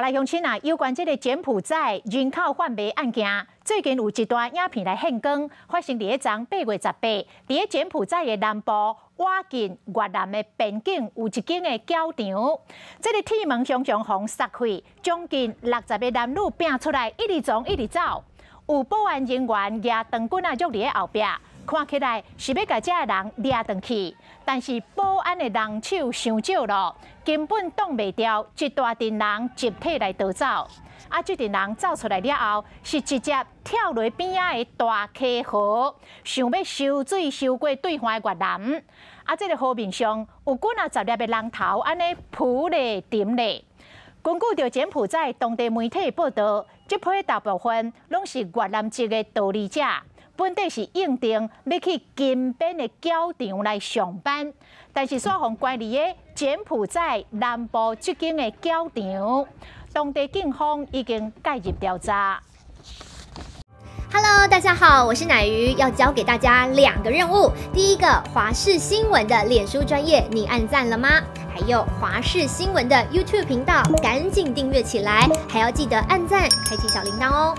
來鄉親啊，有關這个柬埔寨人口販賣案件，最近有一段影片來現光，發生佇咧昨8月18，佇咧柬埔寨的南部倚近越南的邊境有一間的轎場，這个鐵門常常予人摔開，將近60個男女拚出來，一直撞一直走，有保安人員舉長棍仔搦佇咧後壁，看起來是欲共這个人掠轉去，但是保安的人手傷少咯，根本擋袂牢，一大陣人集體來逃走。啊，這陣人走出來了後，是直接跳落邊仔的大溪河，想欲游水游過對岸的越南。啊，這个河面上有幾若十粒的人頭，按呢浮咧沉咧。根據著柬埔寨當地媒體報導，這批大部分攏是越南籍的逃離者。本底是應徵欲去金邊的轎場來上班，但是煞予關佇咧柬埔寨南部這間的轎場，當地警方已經介入調查。 Hello，大家好，我是乃瑜，要交給大家兩個任務。第一個，華視新聞的臉書專頁，你按讚了嗎？還有華視新聞的 YouTube 頻道，趕緊訂閱起來，還要記得按讚，開啟小鈴鐺哦。